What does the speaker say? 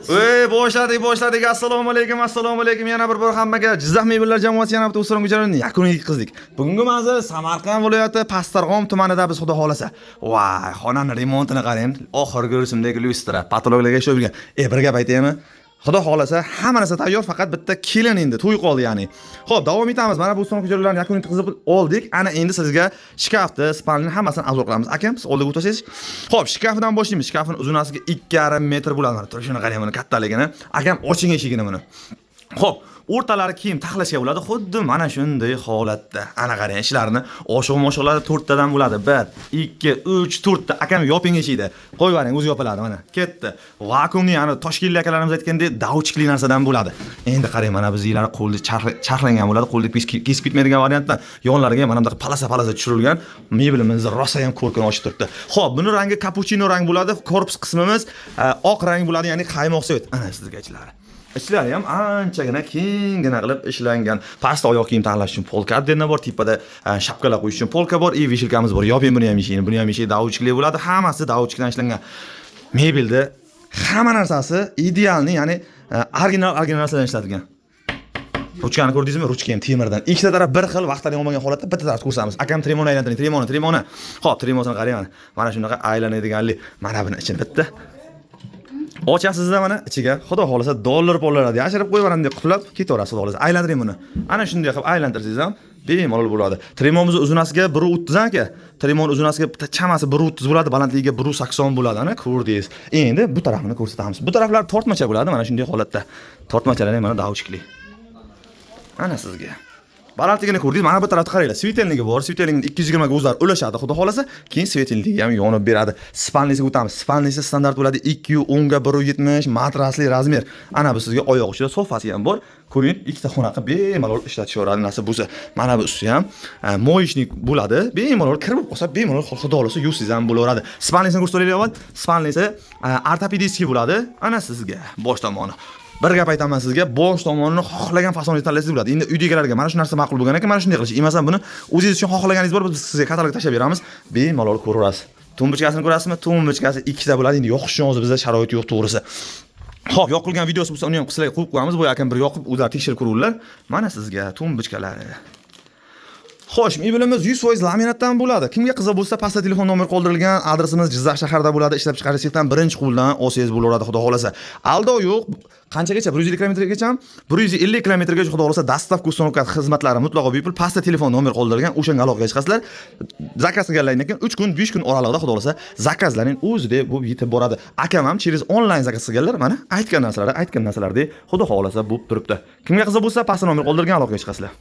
Ey, boshladik, boshladik. Assalomu alaykum, assalomu alaykum. Yana bir bor hammaga Jizzax mebellar jamoasi yana bitta ustoron jarayonini yakuniga yetkazdik. Bugungi manzil Samarqand viloyati Pastdarg'om tumanida biz, xudo xolasa. Voy, xonani remontini qarang. Oxirgi rusumdagi lyustra, patologlarga ishlab yurgan. E, bir gap aytaymi? Xudo xolasa, hamma narsa tayyor, faqat bitta kelin endi to'y qoldi ya'ni. Xo'p, davom etamiz. Mana bu ustoron jarayonlarni yakuniga yetkazib oldik. Ana endi sizga shkafni, спальни hammasini обзор qilamiz. Akam, siz oldiga o'tasiz. Xo'p, shkafidan boshlaymiz. Shkafning uzunasiga 2,5 metr bo'ladi. Mana turishini qarang, buni kattaligini. Akam, oching eshigini buni. Xo'p, o'rtalari kiyim taxlashga bo'ladi, xuddi mana shunday holatda. Ana qarang, ishlarini oshiq moshiqlari to'rttadan bo'ladi. 1, 2, 3, 4 ta. Akam, yoping eshikni. Qo'yib yuboring, o'zi yopiladi mana. Ketdi. Vakuumli, ya'ni toshkentlik akalarimiz aytgandek, довчик li narsadan bo'ladi. Endi qarang, mana bizlar qo'lda charxlangan bo'ladi, qo'lda kesib ketmaydigan variantdan. Yonlariga mana bunaqa полоса-полоса tushirilgan. Mebelimiz rosa ham ko'rkini ochib turibdi. Xo'p, buni rangi kapuchino rang bo'ladi. Korpus qismimiz oq rang bo'ladi, ya'ni qaymoq цвет. Ana sizga ichlari. Ichlari ham anchagina kenggina qilib ishlangan. Pastda oyoq kiyim taxlash uchun polka отдельно bor, tepada shapkalar qo'yish uchun polka bor, и вешалка miz bor. Yoping buni ham eshigini, buni ham eshigi довчик li bo'ladi. Hammasi довчик dan ishlangan. Mebelda hamma narsasi идеальный, ya'ni original original narsadan ishlatilgan. Ruchkani ko'rdingizmi? Ruchka ham temirdan. Ikkita taraf bir xil vaqtlarni olmagan holatda bitta taraf ko'rsamiz. Akam, tremoni aylantiring, tremoni, tremoni. Xo'p, tremosini qarang mana. Mana shunaqa aylanadiganli. Mana buni ichini bitta ochasizda, mana ichiga xudo xohlasa dollar pullarni yashirib qo'yib yuboraman deb qulflab ketaverasiz, xudo xohlasa. Aylantiring buni. Ana shunday qilib aylantirsangiz ham bemalol bo'ladi. Tremomizni uzunasiga 1.30 aka. Tremon uzunasiga bitta chamasi 1.30 bo'ladi, balandligiga 1.80 bo'ladi. Ana ko'rdingiz. Endi bu tarafini ko'rsatamiz. Bu taraflar tortmacha bo'ladi mana shunday holatda. Tortmachalar ham mana довчик li. Ana sizga. Balandligini ko'rdingiz. Mana bu tarafda qaranglar, светильник i bor. Светильник ni 220 ga o'zlari ulashadi, xudo xolasa. Keyin светильник i ham yonib beradi. Спальни siga o'tamiz. Спальни si standart bo'ladi, 2.10 ga 1.70 matrasli размер. Ana bu sizga oyoq uchida sofasi ham bor. Ko'ring, ikkita xona qilib bemalol ishlatishaveradi nasib bo'lsa. Mana bu usti ham моечник bo'ladi. Bemalol kirib qolsa, bemalol xudo xolasa yuvsangiz ham bo'laveradi. Спальни sini ko'rsataylik avval. Спальни si ортопедический bo'ladi. Ana sizga bosh tomoni. Bir gap aytaman sizga, bosh tomonini xohlagan fasonga tanlasangiz bo'ladi. Endi uydagilarga mana shu narsa ma'qul bo'lgan ekan, mana shunday qilish. Masalan, buni o'zingiz uchun xohlaganingiz bor, biz sizga katalog tashlab beramiz. Bemalol ko'raverasiz. Tumbuchkasini ko'rasizmi? Tumbuchkasi ikkita bo'ladi. Endi yoqish uchun hozir bizda sharoit yo'q, to'g'risi. Xo'p, yoqilgan videosi bo'lsa, uni ham sizlarga qo'yib qo'yamiz. Bu akam bir yoqib, o'zlari tekshirib ko'rurlar. Mana sizga tumbuchkalari. Xo'sh, mebelimiz 100% laminatdan bo'ladi. Kimga qiziq bo'lsa, pastda telefon nomer qoldirilgan. Adresimiz Jizzax shahrida bo'ladi. Ishlab chiqarish sexdan birinchi qo'ldan olsangiz bo'laveradi, xudo xolasa. Aldov yo'q. Qanchagacha? 150 kilometrgacha, 150 kilometrgacha, xudo xolasa, доставка, установка xizmatlari mutlaqo bepul. Pastda telefon nomer qoldirilgan. O'shanga aloqaga chiqasizlar. Заказ qilganlaringdan keyin 3 kun, 5 kun oralig'ida, xudo xolasa, заказ laring o'zida bo'lib yetib boradi. Akam ham через onlayn заказ qilganlar, mana aytgan narsalari, aytgan narsalardek, xudo xolasa, bo'lib turibdi. Kimga qiziq bo'lsa, pastda nomer qoldirilgan, aloqaga chiqasizlar.